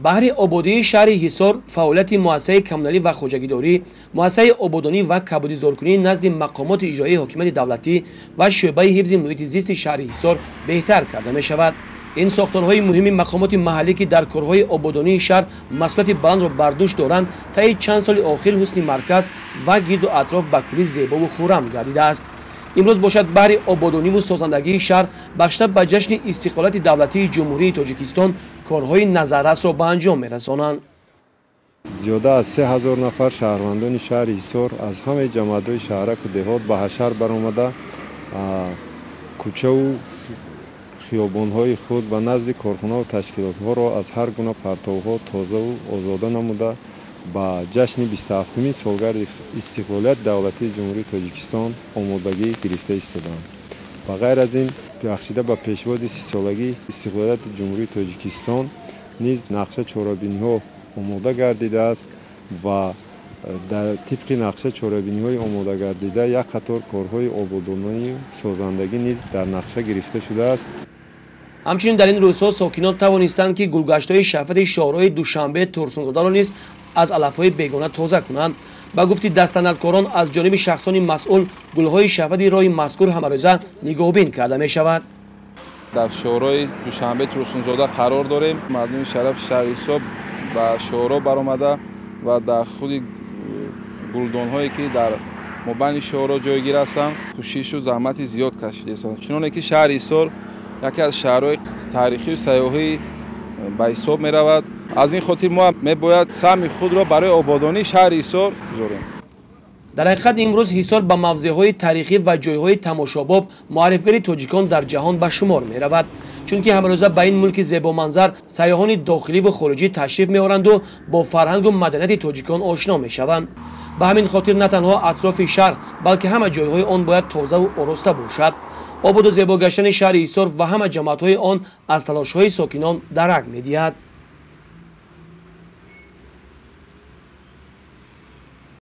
Баҳри ободии шаҳри Ҳисор фаъолияти муассисаи коммуналӣ ва хоҷагидорӣ, муассисаи ободонӣ ва кабудизоркунӣ назди мақомоти иҷроии ҳокимияти давлатӣ ва шӯъбаи ҳифзи муҳити зисти шаҳри Ҳисор беҳтар карда мешавад. Ин сохторҳои муҳими мақомоти маҳаллӣ, ки дар корҳои ободонии шаҳр масъулияти баландро бар дӯш доранд, таи чанд соли охир ҳусни марказ ва гирду атроф ба куллӣ зебову хуррам гардидааст. Имрӯз бошад, баҳри ободониву созандагии шаҳр бахшида ба ҷашни истиқлолияти давлатии Ҷумҳурии Тоҷикистон корҳои назаррасро ба анҷом мерасонанд. Зиёда аз 3000 нафар шаҳрвандони шаҳри Ҳисор аз ҳамаи ҷамоатҳои шаҳраку деҳот ба ҳашар баромада, кӯчаву хиёбонҳои худ ба назди корхонаву ташкилотҳоро аз ҳар гуна партовҳо тозаву озода намуда, ба ҷашни 27-уми солгарди истиқлолияти давлатии Ҷумҳурии Тоҷикистон омодагӣ гирифта истодаанд. Ба ғайр аз ин, бахшида ба пешвози 30-солагии истиқлолияти Ҷумҳурии Тоҷикистон низ нақша чорабиниҳо омода гардидааст ва дар тибқи нақша чорабиниҳои омода гардида як қатор корҳои ободонию созандагӣ низ дар нақша гирифта шудааст. Ҳамчунин дар ин рӯзҳо сокинон тавонистанд, ки гулгаштҳои шафати шоҳроҳи Душанбе Турсунзодаро низ аз алафҳои бегона тоза кунанд. Ба гуфти дастандаткорон, аз ҷониби шахсони масъул гулҳои шафати роҳи мазкур ҳамарӯза нигоҳбин карда мешавад. Дар шоҳроҳи Душанбе Турсунзода қарор дорем. Мардуми шарафи шаҳри Ҳисор ба шоҳроҳ баромада ва дар худи гулдонҳое, ки дар мобайни шоҳроҳ ҷойгир ҳастанд, кӯшишу заҳмати зиёд кашидаистанд. Чуноне ки шаҳри Ҳисор яке аз шаҳрҳои таърихию сайёҳӣ ба ҳисоб меравад, аз ин хотир мо мебояд саҳми худро барои ободонии шаҳри Ҳисор гузорем. Дар ҳақиқат, имрӯз Ҳисор ба мавзеъҳои таърихӣ ва ҷойҳои тамошобоб муаррифгари тоҷикон дар ҷаҳон ба шумор меравад, чунки ҳамарӯза ба ин мулки зебоманзар сайёҳони дохиливу хориҷӣ ташриф меоранду бо фарҳангу маданияти тоҷикон ошно мешаванд. Ба ҳамин хотир на танҳо атрофи шаҳр, балки ҳама ҷойҳои он бояд тозаву ороста бошад. Ободу зебо гаштани шаҳри Ҳисор ва ҳама ҷамоатҳои он аз талошҳои сокинон дарак медиҳад.